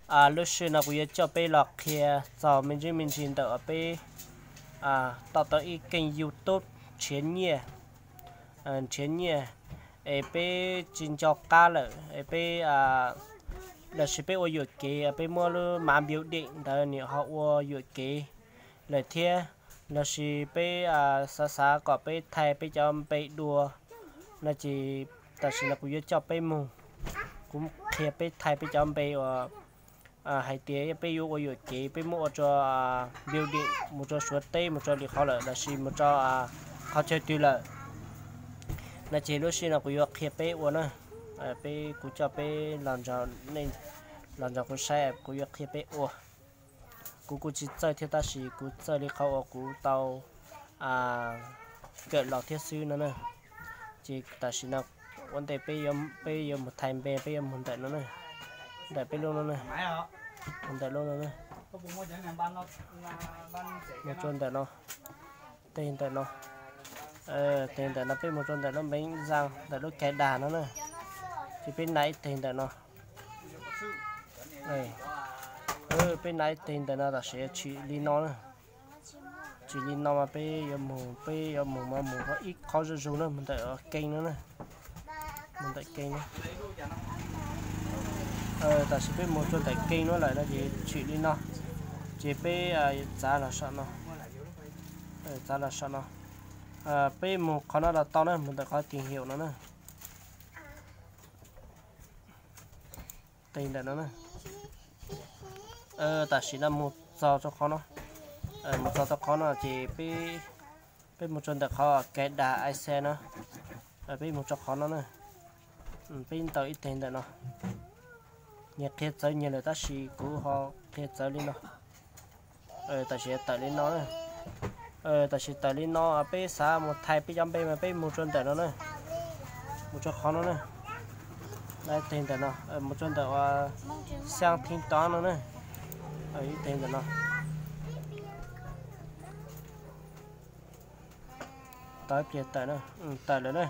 Lub sij no kuv yuav coj peb los qhia txog me ntsis me ntsis ntawm peb tau tau ib keeb YouTube nrhiav nyiaj, nrhiav nyiaj es peb tsis nco qab lawm es peb lossis peb ua yuam kev, peb muab lub mav npiu deem ntawd nws ho ua yuam kev lawm thiab, lossis peb xav xav kom peb thaij peb cov npe dua no ces tam sim no kuv yuav coj peb mus, kuv qhia peb thaij peb cov npe uas hais tias peb yuav ua yuam kev peb muab ua rau building mus rau Suav teb mus rau li qhov lawm lossis mus rau qhov chaw twg lawm no ces lub sij no kuv yuav qhia peb ua na. Peb kuv coj peb los nrog kuv saib kuv yuav qhia peb ua. Kuv kuj tsis txawj thiab tab sis kuv txawj li qhov uas kuv tau kawm los thiab xwb no na. Ces tam sim no ua ntej peb yuav mus thaij npe peb yuav mus ntawm no na, ntawm peb lub no na, mus ntawm lub no na, mus rau ntawm no, teg ntawm no, teg ntawm no peb mus rau ntawm lub npeev zaj ntawm lub kais dag no na, ces peb nai ib teg ntawm no. Peb nai ib teg ntawm no tam sim tshwm li no na. Tshwm li no mas peb yuav mus, peb yuav mus mas mus ib qho zuj zus na, mus ntawm keeb no na, mus ntawm keeb na. Tam sim peb mus rau ntawm keeb no lawm no ces tshwm li no, ces peb txav los saum no, txav los saum no, peb mus qhov no los tau na, mus ntawm qhov tis hiaum no na. Teg ntawm no na. Tam sim no mus txog rau qhov no, mus txog rau qhov no ces peb mus rau ntawm qhov kais dag ai xe no, peb mus rau qhov no na. Peb ntaus ib teg ntawm no. Nyias qhia txawv nyias lawm tab sis kuv ho qhia txawv li no. Tam sim tawm li no na. Tam sim tawm li no peb xav mus thaij peb cov npe mas peb mus rau ntawm no na, mus rau qhov no na. Ib teg ntawm no, mus rau ntawm uas xyaa thib tob no na. Ib teg ntawm no. Tau ib pliag tawm na, tawm lawm na.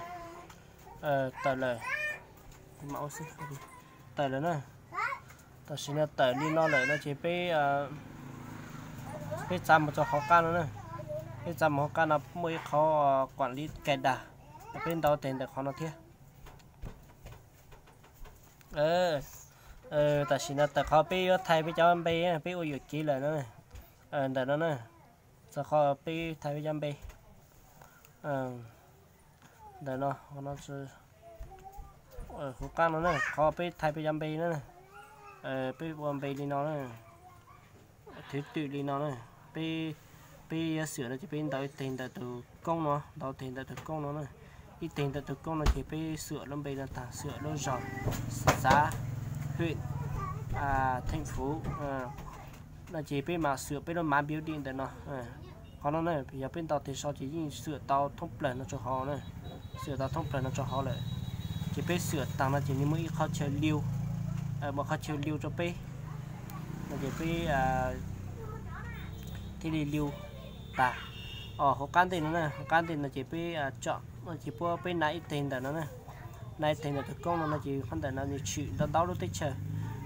Tawm lawm, tawm lawm na. Tam sim no tawm li no lawm no ces peb, peb txav mus rau hauv qab no na. Peb txav mus hauv qab no muaj ib qhov kuam li kais dag, peb ntaus teg ntawm qhov no thiab. Tam sim no tawm qhov peb yuav thaij peb cov npe peb ua yuam kev lawm no, ntawm no na, txog qhov peb thaij peb cov npe ntawm no, hauv qab no na, qhov peb thaij peb cov npe na, peb ua npe li no na, thwv twm li no na, peb, peb yuav xwm no ces peb ntaus ib teg ntawm tus koob no, ntaus teg ntawm tus koob no na, ib teg ntawm tus koob no ces peb xwm lub npe no tag, xwm lub zog, xav, hwm, theej fuv no ces peb mam xwm peb lub mav npiu dim ntawm no. Qhov no na yog peb ntaus teg so ces yeej xwm tau thoob plawg no rau hauv na, xwm tau thoob plawg no rau hauv lawm. Ces peb xwm tag no ces nws muaj ib qhov chaw liu, muaj qhov chaw liu rau peb no ces peb thiaj li liu tag. Hauv qab ntej no na, hauv qab ntej no ces peb tsom, ces puab peb nai ib teg ntawm no na, nai ib teg ntawm tus koob no no ces qhov ntawm no nws tshwm ntau ntau lub teb chaws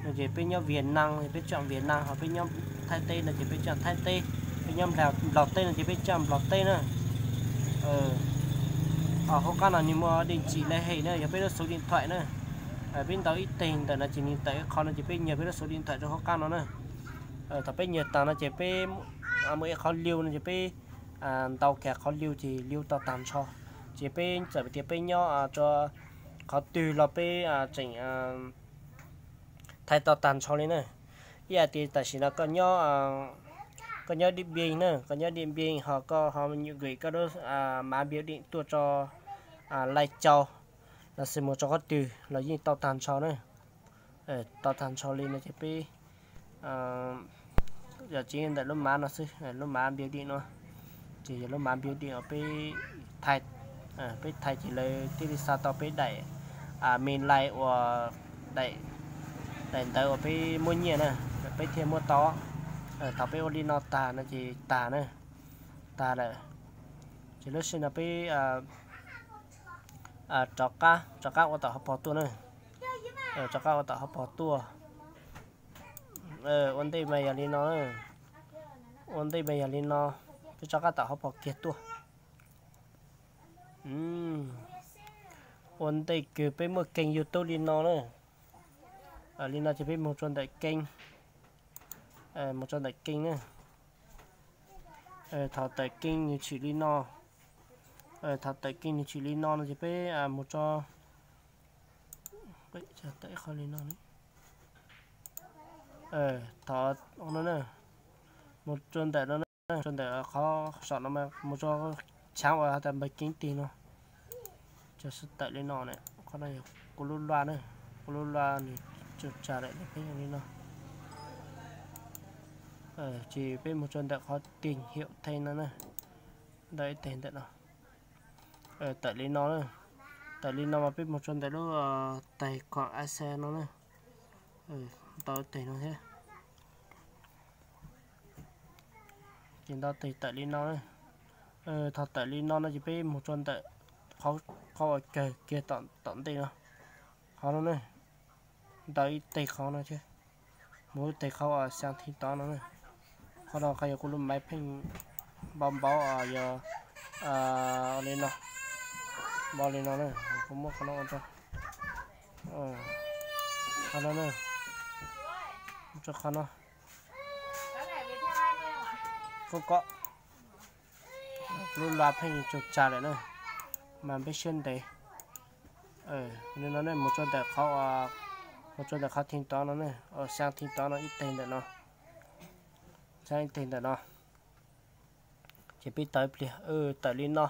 no ces peb nyob Vias Nas peb tsom Vias Nas, ho peb nyob Thaib teb no ces peb tsom Thaib teb, peb nyob Nplog teb no ces peb tsom Nplog teb na. Hauv qab no nws muaj dej ntsim lawv hem na, yog peb lub xuv di nthuam na. Peb ntaus ib teg ntawm no ces nws tawm ib qho no ces peb nyiag peb lub xuv di nthuam rau hauv qab no na. Thaum peb nyiag tag no ces peb muaj ib qhov liu no ces peb ntaus kiag qhov liu ces liu tau tag nrho. Ces peb txawm tias peb nyob rau qhov twg los peb tseem thaij tau tag nrho li na. Ib yam tias tam sim no koj nyob, koj nyob Diam Npieb na, koj nyob Diam Npieb ho koj ho nyuam qhuav koj lub mav npiu dim tuaj rau Lai Cau los sis mus rau qhov twg los yeej tau tag nrho na. Tau tag nrho li no ces peb yog tsev ntawm lub mav no xwb, lub mav npiu dim no ces yog lub mav npiu dim uas peb thaij, peb thaij ces lawv thiaj li xa tau peb daim me lais uas daim ntawv uas peb muab nyiaj na, peb thiaj muab tau. Thaum peb ua li no tag no ces tag na, tag lawm. Ces lub sij no peb rov qab, rov qab ua tom hauv pog tuaj na, rov qab ua tom hauv pog tuaj. Ua ntej mas yog li no, ua ntej mas yog li no, peb rov qab tawm hauv paus kiag tuaj. Ua ntej kws peb muaj keeg YouTube li no na. Li no ces peb mus rua ntawm keeg, mus rua ntawm keeg na. Thaum tawm keeg nws tshwm li no, thaum tawm keeg nws tshwm li no no ces peb mus rua, tawm qhov li no, thaum no na, mus rua ntawm no, rua ntawm qhov saum no mas mus rua channel uas has tas npawg keeb tig no. Cov sib tawm li no na, qhov no yog kuv lub luaj na, kuv lub luaj nws tsuas tsag lawm peb li no. Ces peb mus rua ntawm qhov tìm hiểu thêm no na, ntawm ib teg ntawm no. Tawm li no na, tawm li no mas peb mus rua ntawm lub tài khoản Axa no na, ntawm ib teg no thiab. Ces ntawm ib teg tawm li no na. Thaum tawm li no no ces peb mus rua ntawm qhov uas kawg kiag tom ntej no, qhov no na, ntawm ib teg qhov no thiab, mus ib teg qhov uas xaa thib tod no na. Qhov no qhov yog kuv lub maiv pheej npau npau yog li no, npau li no na, kuv muab qhov no ua rau, qhov no na, ua rau qhov no, kuv ko, lub luaj pheej tsuas tsag lawm na, mas peb siab ntev. Li no ne mus rua ntawm qhov, mus rua ntawm qhov thib tod no ne, xaa thib tod no ib teg ntawm no, xaa ib teg ntawm no. Ces peb tawm ib pliag, tawm li no,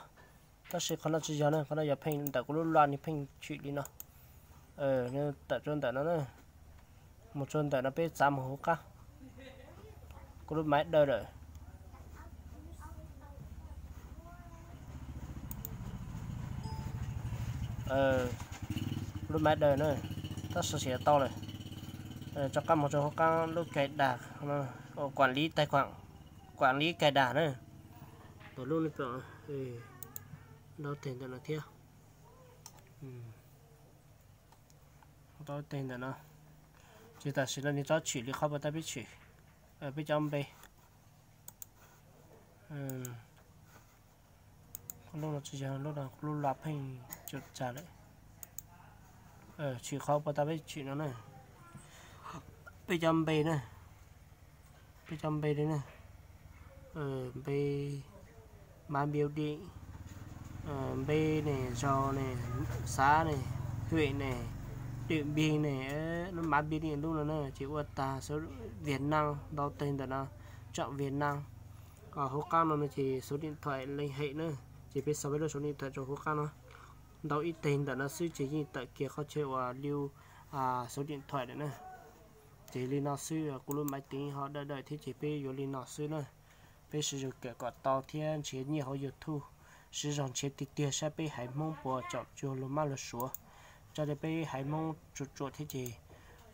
tab sis qhov no tsis yog ne, qhov no yog pheej ntawm kuv lub luaj nws pheej tshwm li no. Tawm rua ntawm no na, mus rua ntawm no peb txav mus hauv qab, kuv lub maiv daws lawm. Lub maiv daws na, tab sis siav tau lawm. Rov qab mus rau hauv qab lub cài đặt, quản lý tài khoản, quản lý cài đặt na. Ntawm lub no, ntawm teg ntawm no thiab, ntawm teg ntawm no. Ces tam sim no nws tsob tshwm li qhov puas tau peb tshwm, peb cov npe. Lub no tsis yog lub no, lub luaj pheej tsuas tsag lawm. Tshwm qhov puas tau peb tshwm no na. Peb cov npe na, peb cov npe li na, npe Mab Building, npe ne, zos ne, xav ne, huyện ne, Điện Biên ne, Mab Building lub no na ces ua tag số Việt Nam ntau teg ntawm no, chọn Việt Nam. Hauv qab no no ces số điện thoại liên hệ na, ces peb xa peb lub số điện thoại rau hauv qab no. Ntau ib teg ntawm no xwb ces yeej tawm kiag qhov chaw uas lưu số điện thoại lawm na. Ces li no xwb, kuv lub máy tính ho dawb dawb thiab ces peb yuav li no xwb na. Peb sib zog kawm kom tau thiab nrhiav nyiaj hauv YouTube, sib zog nrhiav tiag tiag saib peb haiv Hmoob puas tsom tsuag lus mab lus suav. Tso li peb haiv Hmoob tsuam tsuam thiab ces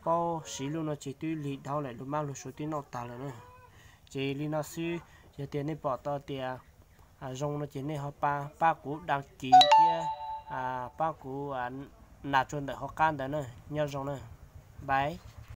paub siv lub no ces twb lig dhau lawm, lus mab lus suav twb noj tag lawm na. Ces li no xwb, yog tias nej pom tau tias zoo no ces nej ho pab, pab kuv đăng ký thiab pab kuv nas rau ntawm hauv qab ntawd na. Nyob zoo na, bye.